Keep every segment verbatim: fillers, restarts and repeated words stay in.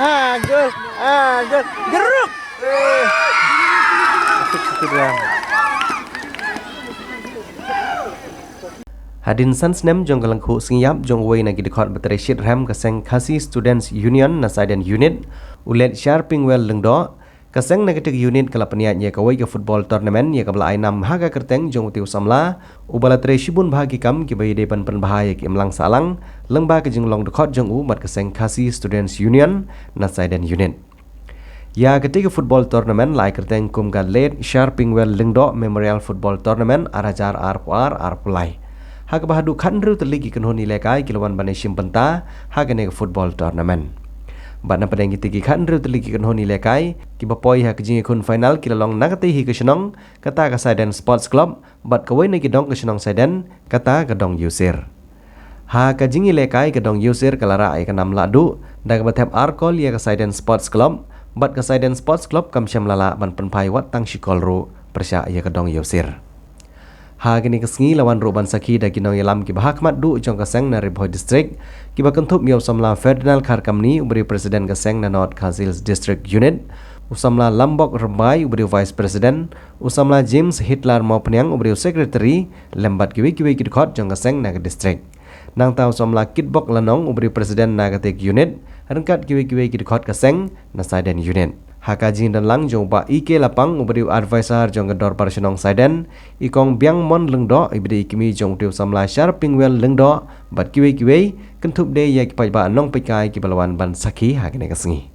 Ah, gol. Ah, gol. Geruk. Eh. Hadien san snem jong ka lyngkhuh sngi ïap jong uwei na ki dkhot ba trei shitrhem ka seng Khasi Students Union na Saiden Unit, u Late Sharpingwell Lyngdoh, ka seng na katei ka unit ka la pynïaid ïa kawei ka football tournament ïa kaba la ai nam ha ka kyrteng jong utei u samla uba la trei shibun bha ki kam kiba ïadei ban pynbha ïa ki imlang sahlang lyngba ka jinglong dkhot jong u bad ka seng Khasi Students Union na Saiden Unit. Ïa katei ka football tournament la ai kyrteng kum ka Late Sharpingwell Lyngdoh Memorial Football Tournament ar hajar arphew ar arphew lai. Ha kaba haduh khathynriew tylli ki kynhun ïalehkai ki la wan ban ïashim bynta ha kane ka football tournament. Bad na pdeng kitei ki khathynriew tylli ki kynhun ïalehkai kiba poi ha ka jingïakhun final ki la long na katei hi ka shnong, kata ka Saiden Sports Club, bad kawei na ki dong ka shnong Saiden, kata ka Dong Ïewsir. Ha ka jingïalehkai ka Dong Ïewsir ka la rah ïa ka nam lahduh da kaba thep ar kol ïa ka Saiden Sports Club, bad ka Saiden Sports Club kam shym la lah ban pynphai wat tang shi kol ruh pyrshah ïa ka Dong Ïewsir. Ha kane ka sngi la wan ruh ban sakhi da ki nongïalam kiba ha khmat duh jong ka seng na Ri Bhoi District, kiba kynthup ïa u samla Ferdinand Kharkamni uba dei u President ka seng na North Khasi Hills District Unit, u samla Lambok Rymbai uba dei u Vice President, u samla James Hitler Mawphniang uba dei u Secretary, lem bad kiwei kiwei ki dkhot jong ka seng na ka district. Nangta u samla Kitbok Lanong uba dei u President na katei ka unit, ryngkat kiwei kiwei ki dkhot ka seng na Saiden Unit. Ha ka jingdon lang jong u Bah E K Lapang uba dei u Advisor jong ka Dorbar Shnong Saiden, i Kong Biangmon Lyngdoh iba dei i kmie jong utei u samla Sharpingwell Lyngdoh, bad kiwei kiwei, kynthup de ïa ki paidbah nongpeitkai kiba la wan ban sakhi ha kane ka sngi.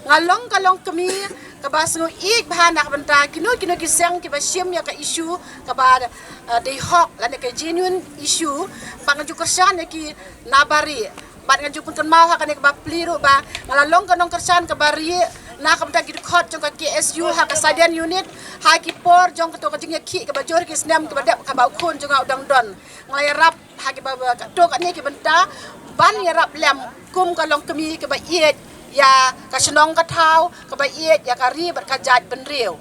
Nga long ka longkmie kaba sngewieit bha na ka bynta kino kino ki seng kiba shim ïa ka issue kaba, eh, dei hok lane ka genuine issue, ba nga ju kyrshan ïa ki na bari. Bad nga ju pynkynmaw ha kane kaba plie ruh ba nga la long ka nongkyrshan kaba rieh na ka bynta ki dkhot jong ka K S U ha ka Saiden Unit ha ki por jong kato ka jingïakhih kaba jur ki snem kaba dep kaba u khun jong nga u dang don. Nga la ïarap ha kiba, ba, kato kane ki bynta ban ïarap lem kum ka longkmie kaba ïeit ïa ka shnong ka thaw, kaba ïeit ïa ka ri bad ka jaitbynriew.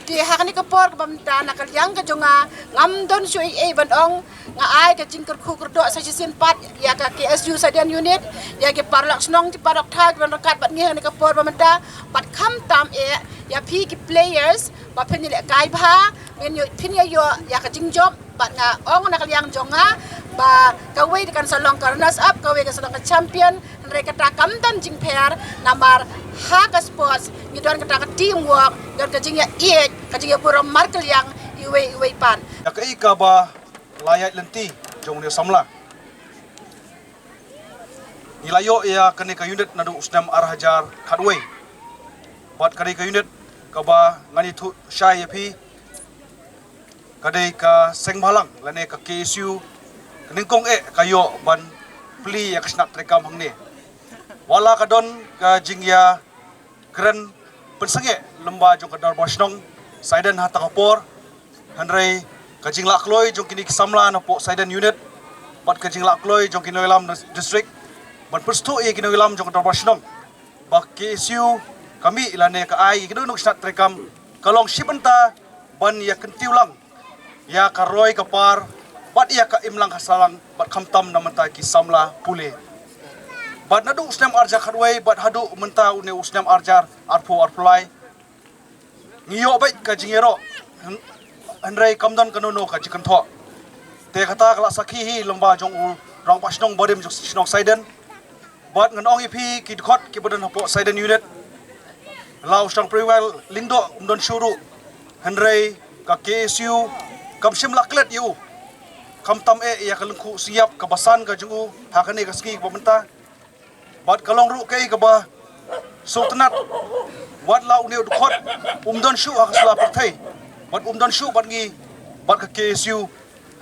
Te ha kane ka por kaba mynta na ka liang ka jong nga ngam don shuh ei ei ban ong, nga ai ka jingkyrkhu kyrdoh sa shisien pat ïa ka K S U Saiden Unit, ïa ki paralok shnong ki paralok thaw kiba ryngkat bad ngi ha kane ka por ba mynta, bad khamtam eh ïa phi ki players ba phin ïalehkai bha, phin ïa, phin ïa ïoh ïa ka jingjop. Bad nga ong na ka liang jong nga ba kawei kan sa long ka runners up, kawei kan sa long ka champion. Hynrei kata kam don jingpher namar ha ka sports ngi don kata ka teamwork, don ka jingïaieit, ka jingïaburom markylliang iwei iwei pat. Ïa kaei kaba la ïaid lynti jong une u samla. Ngi la ïoh ïa kane ka unit naduh u snem ar hajar khatwei. Bad kane ka unit kaba ngan ïathuh shai ïa phi, ka dei ka seng bhalang lane ka K S U ka nyngkong eh ka ïoh ban plie ïa ka shnat treikam hangne. Wat la ka don ka jingïakren pynsangeh lyngba jong ka dorbar shnong Saiden ha kata ka por, hynrei ka jinglah kloi jong kine ki samla napoh Saiden Unit bad ka jinglah kloi jong ki nongïalam na district ban pynsngewthuh ïa ki nongïalam jong ka dorbar shnong ba K S U ka mih lane ka ai ïa kino kino ki shnat treikam, ka long shi bynta ban ïa kyntiew lang ïa ka roi ka par bad ïa ka imlang ka sahlang bad khamtam na bynta ki samla pule. Bad naduh u snem arhajar khatwei bad haduh mynta une u snem arhajar arphew arphew lai, ngi ïoh beit ka jingïaroh, hyn-, hynrei kam don kano kano ka jingkynthoh. Te kata ka la sakhi hi lyngba jong u rangbah shnong barim jong shnong Saiden. Bad ngan ong ïa phi ki dkhot kiba don hapoh Saiden Unit, la u Sharpringwell Lyngdoh um don shuh ruh, hynrei ka K S U kam shym la klet ïa u, khamtam eh ïa ka lyngkhuh sngewbha kaba san ka jong u ha kane ka sngi kaba mynta. Bad ka long ruh kaei kaba sngewtynnat, wat la une u dkhot um don shuh ha ka sla pyrthei bad um don shuh bad ngi bad ka K S U,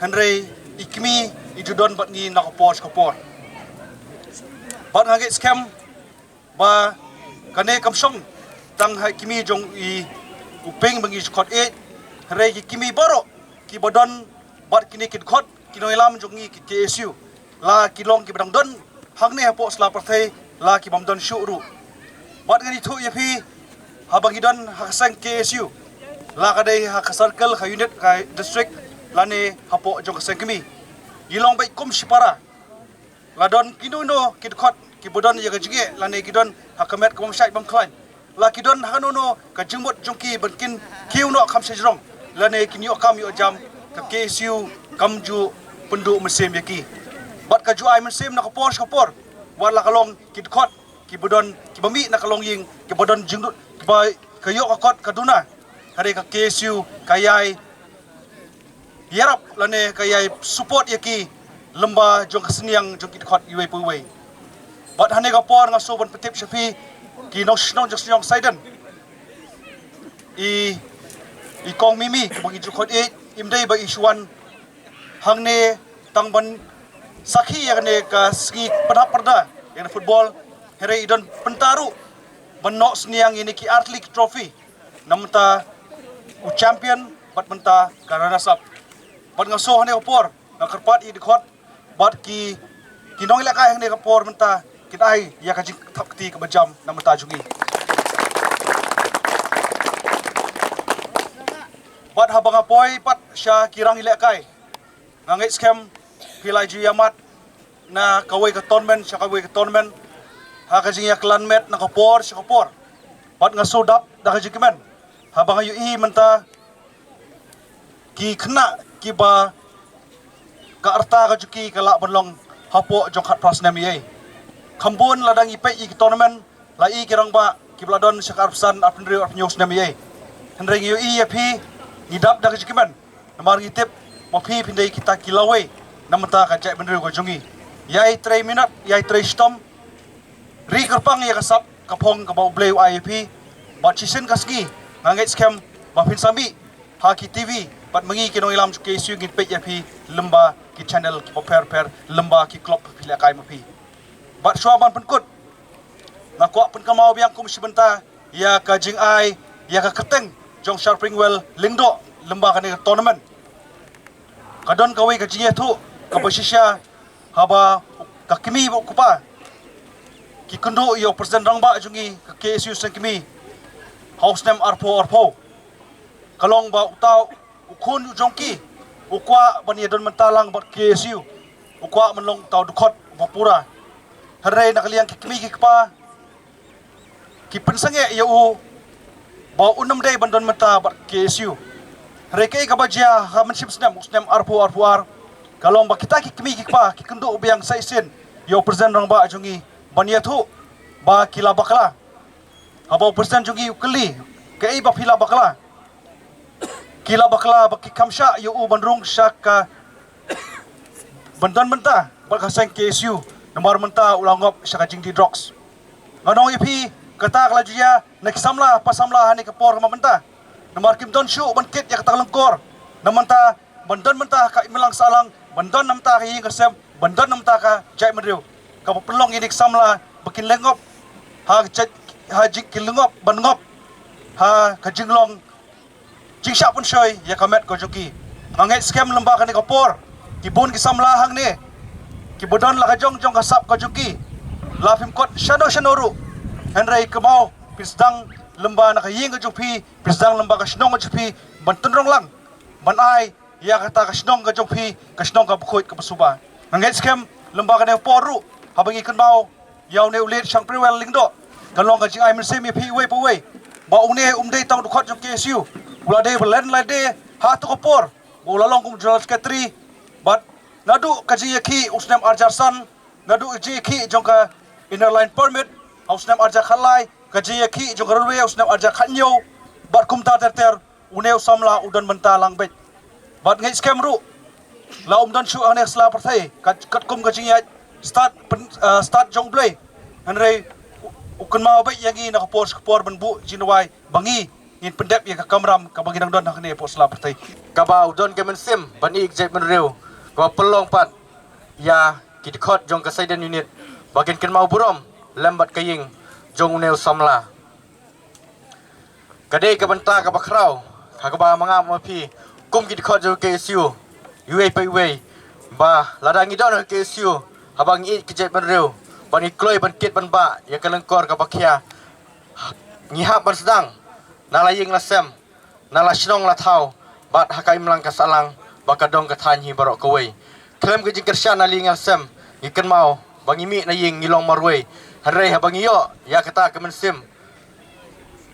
hynrei i kmie i ju don bad ngi na ka por sha ka por. Bad nga ngeit skhem ba kane kam shong tang ha i kmie jong i u Ping ba ngi ju khot ïeit, hynrei ki kmie baroh kiba don bad kine ki dkhot ki nongïalam jong ngi ki K S U, la ki long kiba dang don hangne hapoh sla pyrthei, la ki bym don shuh ruh. Bad ngan ïathuh ïa phi, haba ngi don ha ka seng K S U, la ka dei ha ka circle, ka unit, ka district, lane hapoh jong ka seng kmie, ngi long beit kum shi para. La don kino kino ki dkhot kiba don ïa ka jingeh lane ki don ha ka met ka bym shait bym khlaiñ, la ki don ha kano kano ka jingmut jong ki ban kin kiew noh kham shajrong lane kin ïoh kam ïoh jam, ka K S U kam ju pynduh mynsiem ïa ki. Bad ka ju ai mynsiem na ka por sha ka por, wat la ka long ki dkhot kiba don, kiba mih na ka longïing, kiba don jingduk, kiba ka ïoh ka kot ka duna, hynrei ka K S U ka ïai ïarap lane ka ïai support ïa ki lyngba jong ka synñiang jong ki dkhot iwei pa iwei. Bad hane ka por nga sngew ban pyntip sha phi ki nongshong jong shnong Saiden, i, i Kong Mimi kaba ngi ju khot ïeit, im dei ba i shu wan hangne tang ban sakhi ïa kane ka sngi pynhap pyrda ïa kane football, hynrei i don bynta ruh ban noh synñiang ïa kine ki artylli ki trophy, na bynta u champion bad bynta ka runners up. Bad nga sngew hane ka por nga kyrpad ïa i dkhot bad ki, ki nongïalehkai hane ka por mynta kin ai ïa ka jingthap kti kaba jam na bynta jong ngi. Bad haba nga poi pat sha ki rangïalehkai, nga ngeit skhem phi la ju ïa mad na kawei ka tournament sha kawei ka tournament ha ka jingïaklanmet na ka por sha ka por. Bad nga sngew dap da ka jingkmen haba nga ïohi mynta ki khynnah kiba ka rta ka jong ki ka lah ban long hapoh jong khatphra snem ïa ei. Kham bun lada ngi peit ïa ki tournament, la i ki rangbah kiba la don sha ka arphew san, arphew hynriew, arphew hynñiew snem ïa ei. Hynrei ngi ïohi ïa phi, ngi dap da ka jingkmen namar ngi tip ba phi phin dei kita ki lawei na bynta ka jaitbynriew ka jong ngi. Ïai trei minot, ïai trei shitom, ri kyrpang ïa ka sap ka phong kaba U Blei u ai ïa phi. Bad shisien ka sngi nga ngeit skhem ba phin sa mih ha ki T V bad ma ngi ki nongïalam jong K S U ngin peit ïa phi lyngba ki channel kiba pher pher, lyngba ki club ba phi lehkai ma phi. Bad shuwa ban pynkut, nga kwah pynkynmaw biang kum shi bynta ïa ka jingai ïa ka kyrteng jong Sharpringwell Lyngdoh lyngba kane ka tournament. Ka don kawei ka jingïathuh kaba shisha haba ka kmie bad u kpa ki kynduh ïa u president rangbah jong ngi ka K S U seng kmie ha u snem arphew arphew. Ka long ba uta u khun u jong ki u kwah ban ïa don mynta lang bad K S U, u kwah ban long uta u dkhot uba pura. Hynrei na ka liang ki kmie ki kpa ki pynsangeh ïa u ba un ym dei ban don mynta bad K S U. Hynrei kaei kaba jia ha ka mynsiem snem, u snem arphew arphew ar, ka long ba kita ki kmie ki kpa ki kynduh biang sa shisien ïa u president rangbah jong ngi ban ïathuh ba ki la bakla. Haba u president jong ngi u kylli kaei ba phi la bakla, ki la bakla ba ki kham shah ïa u ban rung sha ka, ban don mynta bad ka seng K S U, namar mynta u la ngop sha ka jingdih drugs. Ngan ong ïa phi, kata ka la ju ïa na ki samla pa samla ha kane ka por ha mynta, namar kim don shuh ban kit ïa kata ka lyngkor na mynta, ban don mynta ka imlang sahlang, ban don mynta ka ïing ka sem, ban don mynta ka jaitbynriew, kaba pynlong ïa kine ki samla ba kin leh ngop ha ka jait, ha jing, kin leh ngop ban ngop ha ka jinglong jingshah pynshoi ïa ka met ka jong ki. Nga ngeit skhem lyngba kane ka por, ki bun ki samla hangne kiba don la ka jong jong ka sap ka jong ki, la phim kot shano shano ruh, hynrei kynmaw Phi sdang lyngba na ka ïing ka jong phi, phi sdang lyngba ka shnong ka jong phi, ban tynrong lang, ban ai ïa kata ka shnong ka jong phi ka shnong kaba khuid kaba suba. Nga ngeit skhem lyngba kane ka por ruh, haba ngi kynmaw ïa une u Late Shangpriwel Lyngdoh, ka long ka jingai mynsiem ïa phi uwei pa uwei, ba une um dei tang u dkhot jong K S U, u la dei ba len la dei ha tu ka por, ba u la long kum General Secretary. Bad naduh ka jingïakhih u snem arhajar san, naduh ka jingïakhih jong ka Inner Line Permit ha u snem arhajar khatlai, ka jingïakhih jong ka Railway ha u snem arhajar khathynñiew, bad kumta ter ter, une u samla u don bynta lang beit. Bad ngeit skhem ruh, la um don shuh hangne ha sla pyrthei, kat, katkum ka jingïaid stad pyn, eh, stad jong U Blei. Hynrei u, u kynmaw beit ïa ngi na ka por sha ka por ban buh jingrwai ba ngi ngin pyndep ïa ka kamram kaba ngi dang don hangne hapoh sla pyrthei. Kaba u don ka mynsiem ban ïeit ka jaitbynriew, kaba pynlong pat ïa ki dkhot jong ka Saiden Unit ba kin kynmaw burom lem bad ka ïing jong une u samla. Ka dei ka bynta kaba khraw ha kaba ma nga ma phi kum ki dkhot jong ka K S U, iwei pa iwei, ba lada ngi don ha ka K S U, haba ngi ïeit ka jaitbynriew, ba ngi kloi ban kit ban bah ïa ka lyngkor kaba khia, ngi hap ban sdang na la ïing la sem, na la shnong la thaw, bad ha ka imlang ka sahlang, ba ka dong ka thaiñ hi baroh kawei. Khlem ka jingkyrshan na la ïing la sem, ngi kynmaw ba ngi mih na ïing ngi long marwei. Hynrei haba ngi ïoh ïa kata ka mynsiem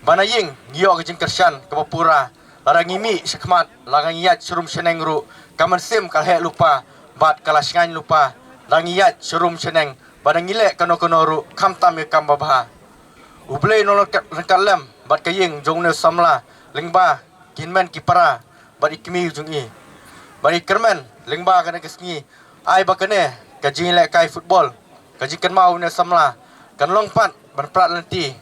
ba na ïing ngi ïoh ka jingkyrshan kaba pura, lada ngi mih shakhmat, lada ngi ïaid sharum shaneng ruh, ka mynsiem ka la heh lypa bad ka la shngaiñ lypa. Lada ngi ïaid sharum shaneng bad ngi leh kano kano ruh, khamtam ïa ka kam babha, U Blei un long ryngkat, ryngkat lem bad ka ïing jong une u samla, lyngba ki hynmen ki para bad i kmie jong i. Bad i kyrmen lyngba kane ka sngi, ai ba kane ka jingïalehkai football, ka jingkynmaw une u samla, kan long pat ban prat lynti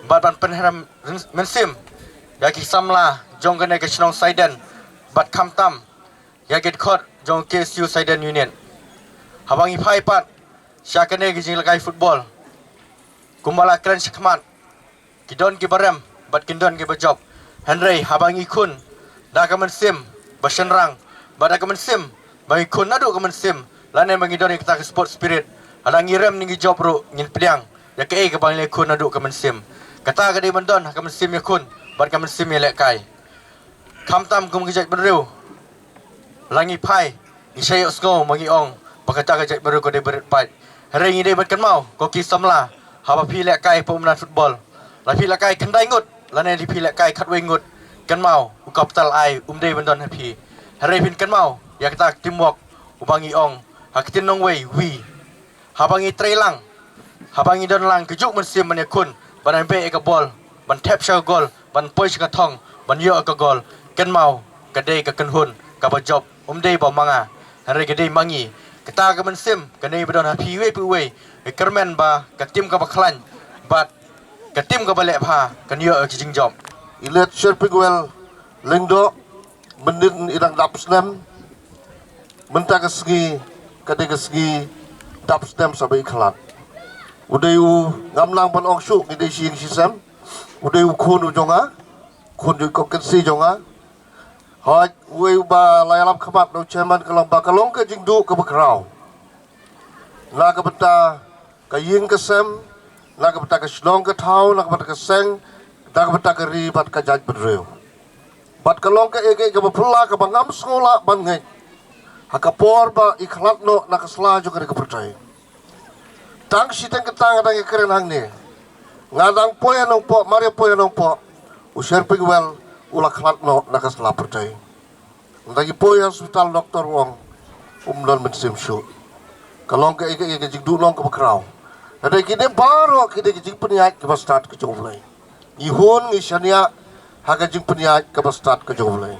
bad ban pynrem mynsiem ïa ki samla jong kane ka shnong Saiden, bad khamtam ïa ki dkhot jong ka K S U Saiden Unit. Haba ngi phai pat sha kane ka jingïalehkai football, kumba la kren shakhmat, ki don kiba rem bad kin don kiba jop. Hynrei haba ngi khun da ka mynsiem ba shynrang, bad da ka mynsiem ba ngi khun naduh ka mynsiem, lane ba ngi don ïa kata ka sport spirit, lada ngi rem ne ngi jop ruh, ngin pdiang ïa kaei kaba ngi la khun naduh ka mynsiem. Kata ka dei ban don ha ka mynsiem ïakhun bad ka mynsiem ïalehkai. Khamtam kum ka jaitbynriew, la ngi phai, ngi shah ïohsngew ma ngi ong ba kata ka jaitbynriew ka dei ba rit paid. Hynrei ngi dei ban kynmaw, ko ki samla, haba phi lehkai pynban football, la phi lehkai khyndai ngut lane la phi lehkai khatwei ngut, kynmaw, u capital ai um dei ban don ha phi. Hynrei phin kynmaw ïa kata ka teamwork, uba ngi ong ha ka ktien nongwei, wi. Haba ngi trei lang, haba ngi don lang kajuh mynsiem ban ïakhun, ban ïabeh ïa ka bol, ban thep sha ka gol, ban poi sha ka thong, ban ïoh ïa ka gol, kynmaw, ka dei ka kynhun kaba jop, um dei ba ma nga, hynrei ka dei ma ngi. Kata ka mynsiem ka dei ba don ha phi uwei pa uwei. Ngi kyrmen ba ka tim kaba khlaiñ bad ka tim kaba leh bha kan ïoh ïa ka jingjop. I Late Sherpingwell Lyngdoh, mynnin i dang dap snem. Mynta ka sngi ka dei ka sngi dap snem sa ba i khlad. U dei u, ngam nang ban ong shuh, ngi dei shi ïing shi sem. U dei u khun u jong nga, khun jong i kong Kynsi jong nga. Hooid, uwei uba la ïalam khmat na u chairman ka long ba ka long ka jingduh kaba khraw na ka bynta ka ïing ka sem, na ka bynta ka shnong ka thaw, na ka bynta ka seng, na ka bynta ka ri bad ka jaitbynriew. Bad ka long kaei kaei kaba phylla kaba ngam sngewlah ban ngeit ha ka por ba i khlad noh na ka sla jong kane ka pyrthei. Tang shiteng kata nga dang ïakren hangne, nga dang poi ha Nongpoh, mar ïa poi ha Nongpoh, u Sherpingwell u la khlad noh na ka sla pyrthei. Ynda ki poi ha hospital, doktor u ong um don mynsiem shuh. Ka long kaei kaei ka jingduh long kaba khraw. Hynrei kine baroh ki dei ki jingpynïaid kiba stad ka jong U Blei. Ngi hun ngi shaniah ha ka jingpynïaid kaba stad ka jong U Blei.